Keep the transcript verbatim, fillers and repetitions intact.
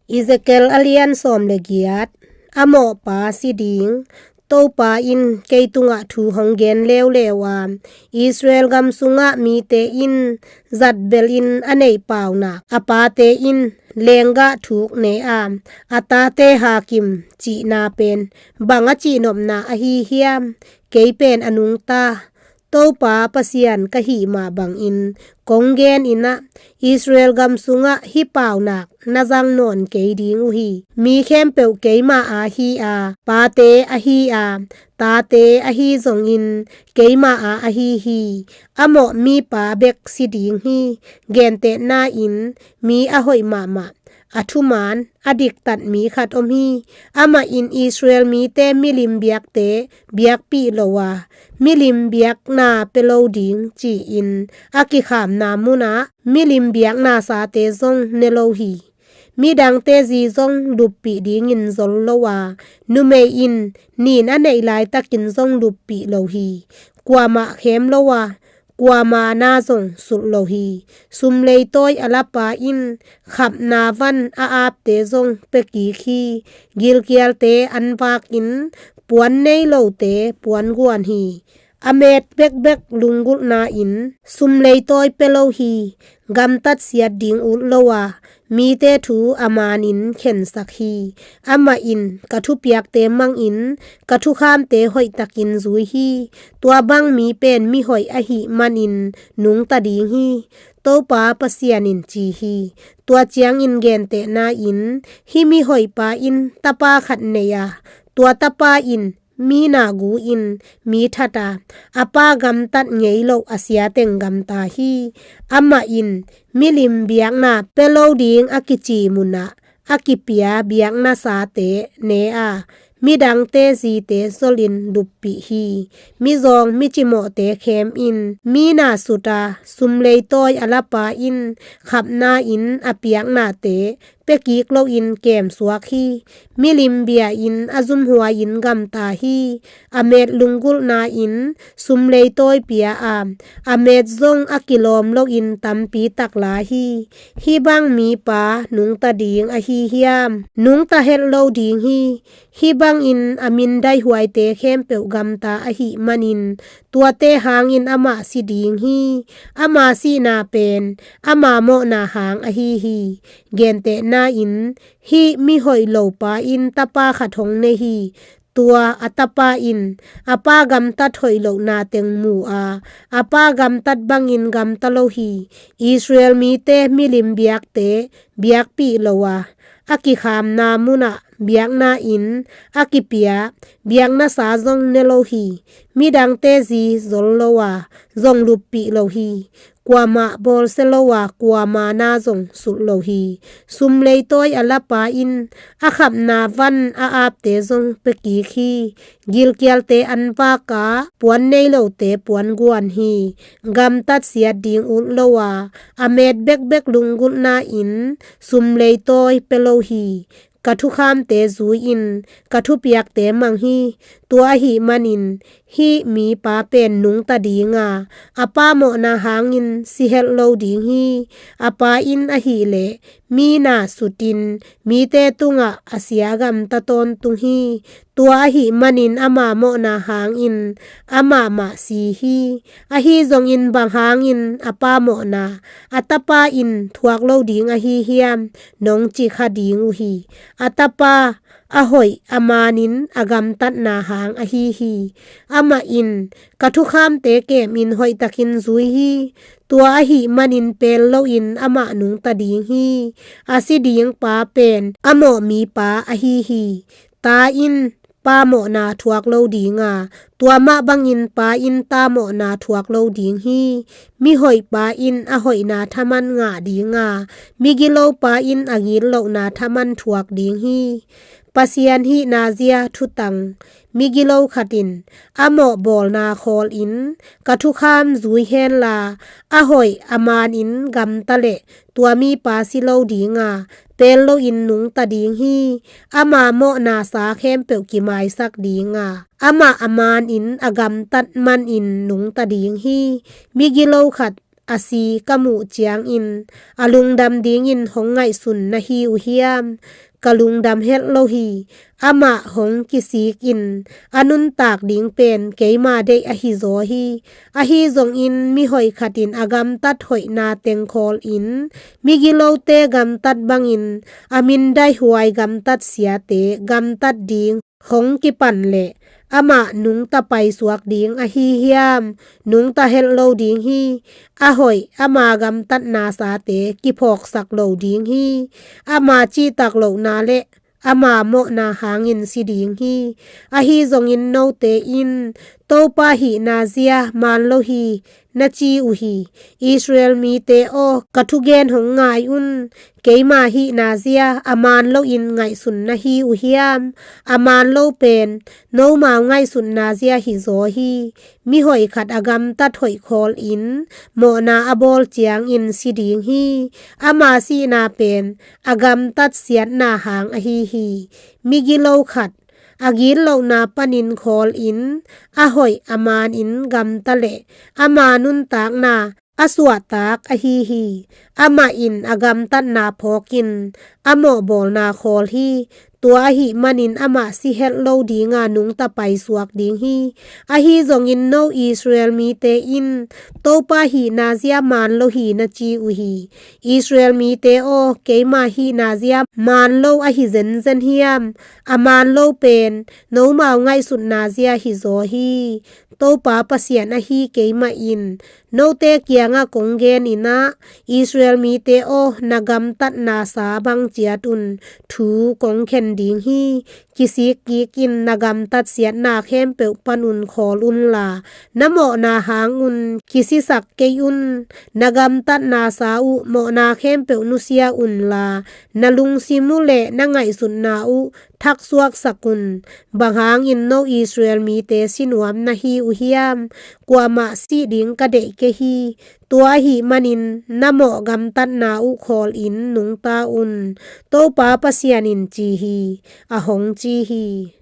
Ezekiel a lian sawm le giat. A mawhpa si ding. Topa in kei tungah thu hong gen leuleu a, Israel gam sungah mite in zatbel in a neih paunak, a pate in lenggah thuk ne a, a tate hakim cihna pen bang a cihnopna ahi hiam? Kei pen a nungta Topa Pasian ka hih mah bangin kong gen in ah, Israel gam sungah hih paunak na zang nawn kei ding uh hi. Mi khempeuh keima a hi a, pate ahi a, tate ahi zongin keima a ahi hi. A mawh mipa bek si ding hi. Gentehna in mi a hoih mahmah, a thuman, a diktat mi khat om hi. Amah in Israel mite milim biakte biakpih lo a, milim biakna pia lo ding ci-in a kikhamna munah milim biakna sate zong ne lo hi. Midangte zi zong luppih dingin zol lo a, numei in nin a neih laitakin zong luppih lo hi. Kuamah khem lo a, kuama na zong sulh lo hi. Sum leitawi a lapa in khapna van a apte zong pia kik hi. Gilkialte an vakin puan nei lote puan guan hi. A met bekbek lunggulhna in sum leitawi pia lo hi. Gamtat siat ding ut lo a, mite thu a manin khensak hi. Amah in ka thupiakte mangin ka thukhamte hoihtakin zui hi. Tua bang mi pen mihoih ahih manin nungta ding hi. Topa Pasian in ci hi. Tua ciangin gentehna in hih mihoihpa in tapa khat nei a, tua tapa in mi na gu in mi that a, a pa gamtat ngei loh a sia teng gamta hi. Amah in milim biakna pia lo ding a kici munah a kipia biakna sate ne a, midangte zite zolin luppih hi. Mizawng micimawhte khem in mi na sut a, sum leitawi a lapa in khapna in a piaknate pia kik loin kemsuak hi. Milim bia in a zumhuai in gamta hi. A met lunggulhna in sum leitawi pia a, a met zong a kilawm loin tampi takla hi. Hih bang mipa nungta ding ahi hiam? Nungta het lo ding hi. Hih bangin a mindaihuaite khempeuh gamta ahih manin tuate hangin amah si ding hi. Ama sihna pen ama mawhna hang ahi hi. Gentehna in hih mihoih lopa in tapa khat hong nei hi. Tua a tapa in a pa gamtat hoih lohna teng mu a, a pa gamtat bangin gamta lo hi. Israel mite milim biakte biakpih lo a, a kikhamna munah biakna in a kipia biakna sa zong ne lo hi. Midangte zi zol lo a, zong luppih lo hi. Kuamah bawlsia lo a, kuama na zong sulh lo hi. Sum leitawi a lapa in a khapna van a apte zong pia kik hi. Gilkialte an vak a, puan nei lote puan guan hi. Gamtat siat ding ut lo a, a met bekbek lunggulhna in sum leitawi pia lo hi. Ka thukhamte zui in ka thupiakte mang hi. Tua ahih manin hih mipa pen nungta ding a, a pa mawhna hangin si het lo ding hi. A pa in ahih leh mi na sutin mite tungah a sia gamta tawntung hi. Tua ahih manin ama mawhna hangin amah mah si hi. Ahi zongin bang hangin a pa mawhna a tapa in thuak lo ding ahi hiam? Nong ci kha ding uh hi. A tapa a hoih a manin a gamtatna hang ahi hi. Amah in ka thukhamte kemin hoihtakin zui hi. Tua ahih manin pel loin amah nungta ding hi. A si ding pa pen a mawh mipa ahi hi. Ta in pa mawhna thuak lo ding a, tua mah bangin pa in ta mawhna thuak lo ding hi. Mihoih pa in a hoihna thaman ngah ding a, migilo pa in a gitlohna thaman thuak ding hi. Pasian hihna zia thutang. Migilo khat in a mawh bawlna khawlin ka thukham zui henla, a hoih a manin gamta leh tua mipa si lo ding a, pel loin nungta ding hi. Ama mawhna sa khempeuh kimaisak ding a, amah a manin a gamtat manin nungta ding hi. Migilo khat a si ka muh ciangin a lungdam dingin hong ngaihsun na hi uh hiam? Ka lungdam helh lo hi. Amah hong kisikin a nuntak ding pen keima deih ahi zaw hi. Ahi zongin mihoih khat in a gamtat hoihna teng khawl in migilote gamtat bangin a mindaih huai gamtat siate gamtat ding hong kipan leh amah nungta paisuak ding ahi hiam? Nungta helh lo ding hi. A hoih ama gamtatna sate kiphawksak lo ding hi. Ama cihtak lohna le ama mawhna hangin si ding hi. Ahi zongin note in Topa hihna zia maan lo hi na ci uh hi. Israel mite aw, ka thugen hong ngai un. Keima hihna zia a maan loin ngaihsun na hi uh hiam? A maan lo pen nomau ngaihsutna zia hi zaw hi. Mihoih khat a gamtat hoih khawl in mawhna a bawl ciangin si ding hi. Ama sihna pen a gamtat siatna hang ahi hi. Migilo khat a gitlohna panin khawl in a hoih a maanin gamta leh ama nuntakna a suahtak ahi hi. Amah in a gamtatna phawkin a mawhbawlna khawl hi. Tua ahih manin amah si helh lo dinga nungta paisuak ding hi. Ahi zongin no Israel mite in Topa hihna zia maan lo hi na ci uh hi. Israel mite aw, keima hihna zia maan lo ahi zenzen hiam? A maan lo pen nomau ngaihsutna zia hi zaw hi. Topa Pasian ahi keimah in note kiangah kong gen in ah, Israel mite aw, na gamtatna sa bang ciat un thu kong khen ding hi. Kisik kik in na gamtat siatna khempeuh pan un khawl unla, na mawhna hang un kisisak kei un. Na gamtatna sa uh mawhna khempeuh nusia unla, na lungsim uh le na ngaihsutna uh thaksuaksak un. Bang hangin no Israel mite sinuam na hi uh hiam? Kuamah sih ding ka deih kei hi. Tua ahih manin na mawh gamtatna uh khawl in nungta un. Topa Pasian in ci hi. A hong ci hi.